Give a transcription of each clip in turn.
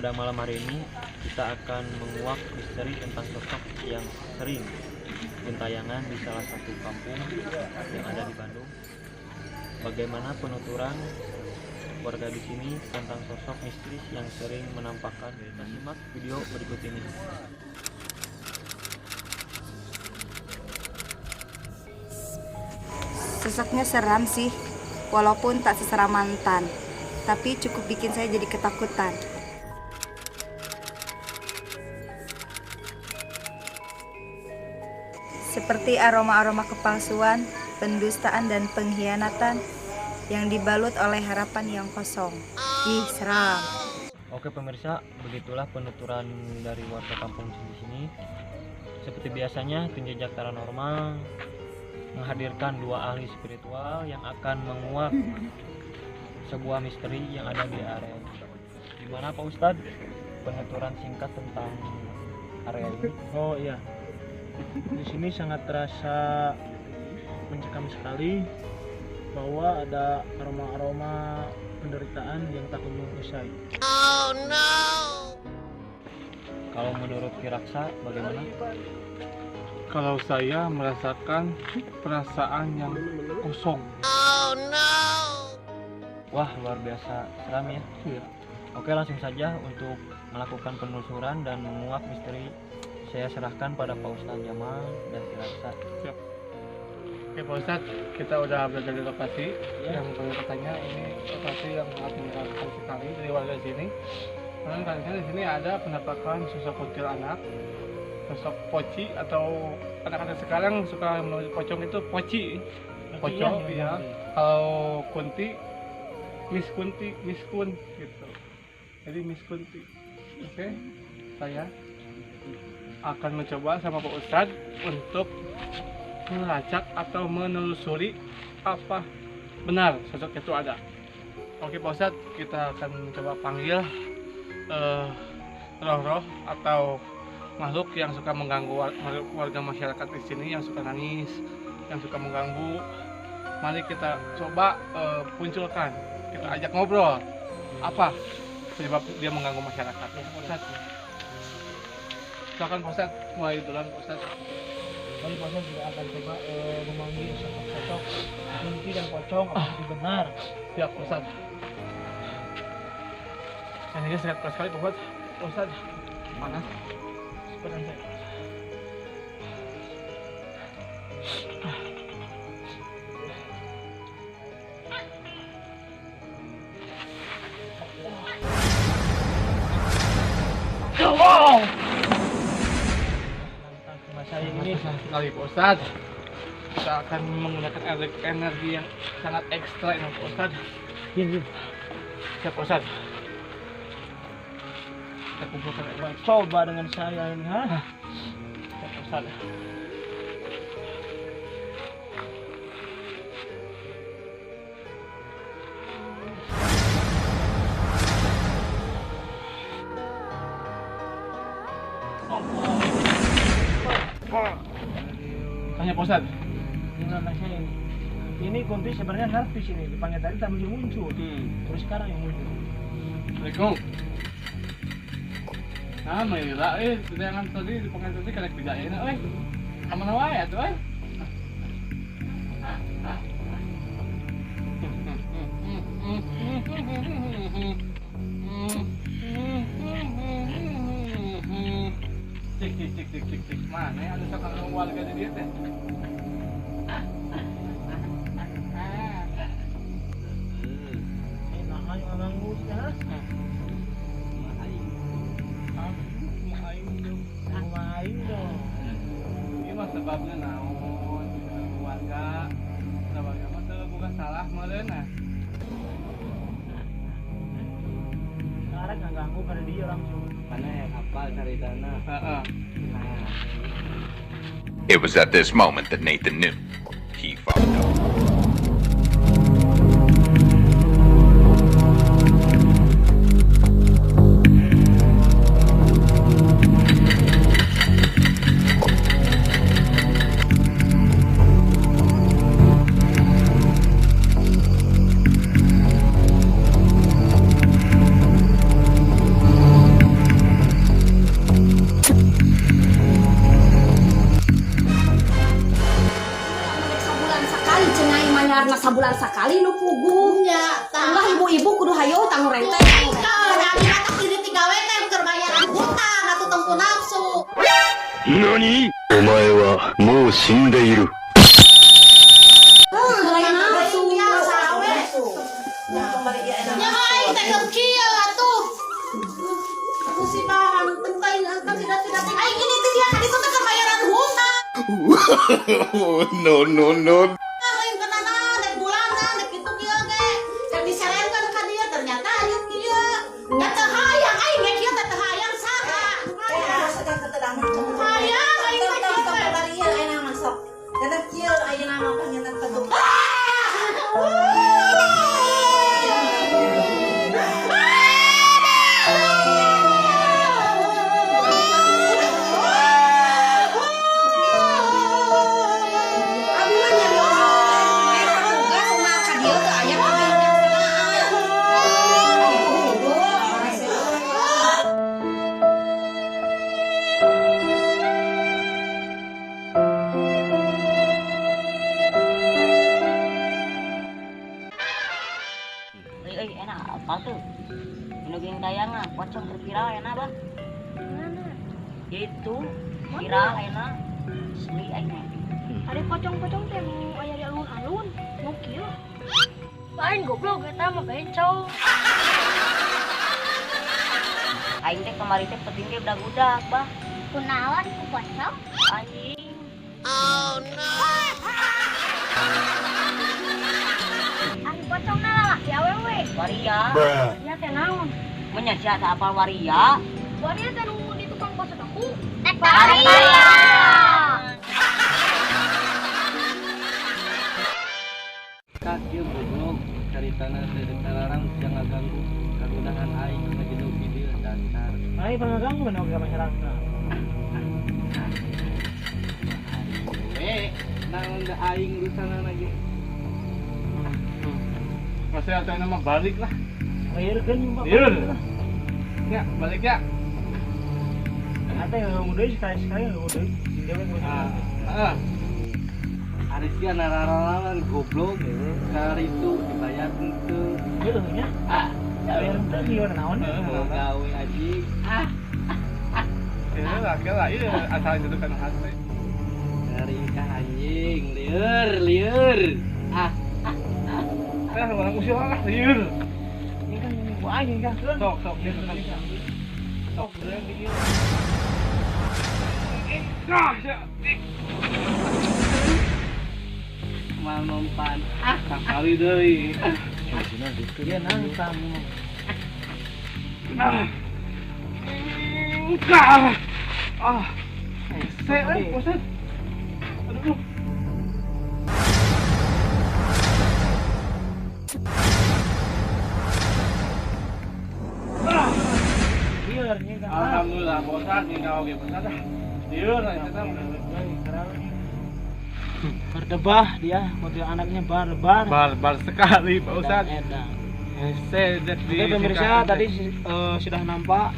Pada malam hari ini kita akan menguak misteri tentang sosok yang sering gentayangan di salah satu kampung yang ada di Bandung. Bagaimana penuturan warga di sini tentang sosok mistis yang sering menampakkan? Kita simak video berikut ini. Sosoknya seram sih, walaupun tak seseram mantan. Tapi cukup bikin saya jadi ketakutan. Seperti aroma-aroma kepalsuan, pendustaan, dan pengkhianatan yang dibalut oleh harapan yang kosong. Ih, seram. Oke pemirsa, begitulah penuturan dari warga kampung di sini. Seperti biasanya, tim Jejak Paranormal menghadirkan dua ahli spiritual yang akan menguak sebuah misteri yang ada di area ini. Gimana Pak Ustadz? Penuturan singkat tentang area ini. Oh iya, di sini sangat terasa mencekam sekali bahwa ada aroma-aroma penderitaan yang tak kunjung usai. Oh no! Kalau menurut Ki Raksa bagaimana? Kalau saya merasakan perasaan yang kosong. Oh no! Wah, luar biasa seram ya. Iya. Oke, langsung saja untuk melakukan penelusuran dan menguak misteri, saya serahkan pada Pak Ustadz Jamal dan Ki Raksa. Siap. Oke Pak Ustadz, kita udah berada di lokasi. Ya. Yang katanya ini lokasi yang sangat menyeramkan sekali dari warga sini. Karena katanya di sini ada penampakan sosok kuntilanak, sosok poci, atau anak-anak sekarang suka memanggil pocong itu poci. Pocong ya. Kalau kunti, Miss Kunti, Miss Kun gitu. Jadi Miss Kunti. Oke, saya akan mencoba sama Pak Ustadz untuk melacak atau menelusuri apa benar sosok itu ada. Oke Pak Ustadz, kita akan mencoba panggil roh-roh atau makhluk yang suka mengganggu warga masyarakat di sini, yang suka nangis, yang suka mengganggu. Mari kita coba munculkan, kita ajak ngobrol apa penyebab dia mengganggu masyarakat. Ya, Pak Ustadz, silakan Pak Ustadz, mulai duluan Pak Ustadz. Kali Pak Ustadz juga akan coba memanggil sosok-sosok kunti dan pocong apakah itu benar. Siap Pak Ustadz. Ini sangat keras sekali Pak Ustadz. Pak Ustadz, panas. Sebentar saya. Wow. Saya ini sekali Pak Ustadz, kita akan menggunakan energi yang sangat ekstra ini Pak Ustadz. Ini. Siap Pak Ustadz. Kita kumpulkan energi. Coba dengan saya ini, ha? Siap Pak Ustadz. Tanya Pak Ustadz. Gimana saya ini? Ini kunti sebenarnya nervous ini, dipanggil tadi tak muncul. Terus sekarang yang muncul. Assalamualaikum. Nah, marilah, jangan tadi dipanggil tadi karena tidak enak, Aman wae atuh, Cik cik cik cik cik cik, mana ya ada sekarang warga di dia teh? Nah, yang nganggu ya. Aing dong. Ini mah sebabnya naon warga, warga mah teu bukan salah meureun nah. Sekarang nggak ganggu pada dia langsung. Mana yang hafal cari tanah. Heeh. Nah. It was at this moment that Nathan knew he fucked up. Bayarna sabulan sakali nu puguh. Nya, tah. Ulah ibu-ibu kudu hayo tanggung rente. Ka da abi mah tah diri tigawe teh keur bayaran hutang atuh tong ku nafsu. 何お前はもう死んでいる。 Lain nafsu. Biasa we. Nya aing teh keur kieu atuh. Musibahan penting kan tidak tidak aing ini teh dia ka ditu teh keur bayaran hutang. No, no, no. Lain kenana dek bulanan dek kitu kieu ge. Dek diserenkeun ka dia ternyata aya kieu. Nya teu hayang aing ge kieu teh teu hayang saha. Hayang aing teh kieu teh. Abi mah nyari orang teh tugas mah ka dieu teu aya kabeh. Euy euy enak apa tuh? Nu geuning tayangan pocong keur viral enak bah. Itu viral enak. Asli aing mah. Ada pocong-pocong teh nu aya di alun-alun, nu kieu. Lain goblok eta mah bencong. Aing teh kamari teh penting ge budak-budak bah. Kunaon ku pocong? Anjing. Ari pocong na lalaki awewe. Waria. Ya teh naon? Mun sia teh apal waria. Waria teh nu di tukang bakso tahu. Waria. Kak ieu goblok caritana teh larang sia ngaganggu kagunahan aing ngajedog di dieu dasar. Aing pangaganggu mana oge ka masyarakat. We, naon da aing urusanana ge. Masih atau nama balik lah. Bayarkeun Pak. Liur. Ya, balik ya. Ate ngomong deui sekali-sekali ngomong deui. Dewe Ah, ah. Ari sia nararalan goblok kali itu dibayar henteu. Heueuh nya. Ah, Bayar teh lieur naon? mau gawe anjing. Ah, Ini lah, kira iya asal itu kan hati. ngeri ka anjing, lieur, lieur. Ah, Eh, orang usil lah, liur. Ini kan gua aing kan. Sok, sok, liur, sok. Sok, liur. Ah, ya. Mal mempan. Ah, sakali deui. Dia nangkam. Ah. Ah. Ah. Hese, eh, buset. Aduh. Ah. Lieur nya kan. Alhamdulillah, bosan nih kau ge bosan ah. Liur, eta mah. Berdebah dia, kuntilanaknya barbar. Barbar sekali, Pak Ustad. Edan. Hese, di Oke pemirsa, tadi sudah nampak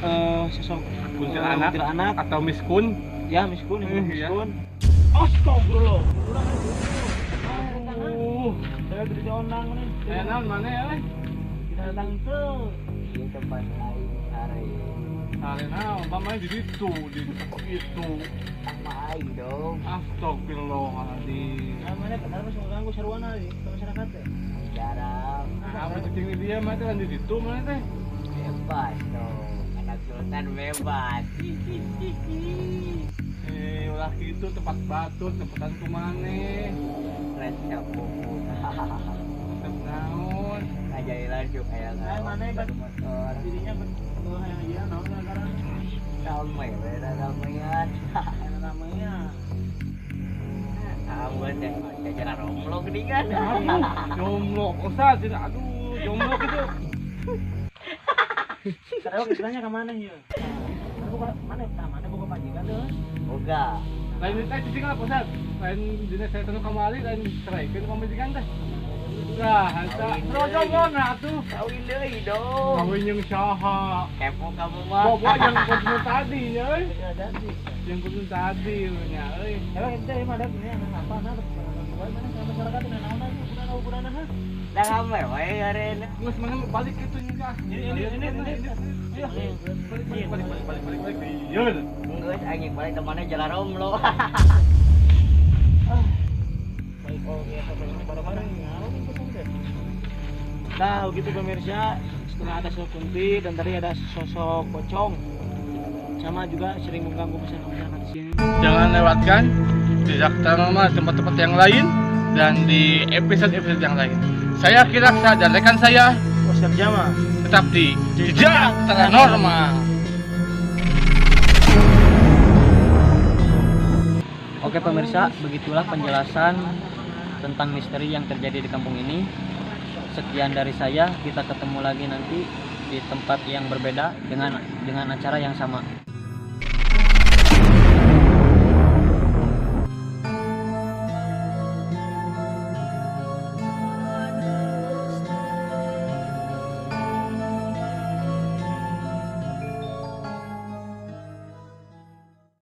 sosok kuntilanak kuntilanak atau miskun. Ya, miskun, ini Iya. miskun. Astagfirullah. Saya gede onang nih. Naon mana ya, eh? Kita datang tuh. Ieu tempat aing sare. Sare naon, pamane di situ, di tempat itu. Sama aing dong. Astagfirullahaladzim. Nah, mana kenapa masih mengganggu sarwana di masyarakat teh? Jarang. Nah, apa cicing di dia mah teh di situ mana teh? Bebas dong. Anak sultan bebas. Eh, ulah kitu tempat batu, tempatan kumane. Resep pupuk. Resep naon? Ngajailan juga kayak Nah, mana baru motor. Dirinya betul yang aja naon gara-gara Ramai, beda ramaian. namanya. Awan deh, jajaran romlo geningan. Aduh, jomblo. Ustaz, tidak aduh, jomblo gitu. Sekarang istilahnya ke mana ya? Mana mana mana buka pajikan tuh? Boga. Lain teh cicing lah, Ustaz. Lain dina saya tanu kamari, lain ceraikeun pamajikan teh. Nah, eta bro jomblo nah atuh. Kawin deui dong. Kawin jeung saha? Kepo kamu mah. Bobo jeung konsumen tadi nya euy. Jadi. Yang kudu tadi nya euy. Emang ente mah ada punya apa nah mana sama masyarakat nah naon ukuran ha? Da rame wae arena. Geus mana balik kitu nya. Ini. Balik balik balik balik balik. Iya. Geus aing balik temannya jalan romlo. Baik oke sampai bareng-bareng teh. Nah, begitu pemirsa, setelah ada sosok kunti dan tadi ada sosok pocong. Sama juga sering mengganggu masyarakat di sini. Jangan lewatkan Jejak Paranormal di tempat-tempat yang lain dan di episode-episode yang lain. Saya Kiraksa dan rekan saya Oscar Jama tetap di Jejak Paranormal. Oke pemirsa, begitulah penjelasan tentang misteri yang terjadi di kampung ini. Sekian dari saya, kita ketemu lagi nanti di tempat yang berbeda dengan acara yang sama.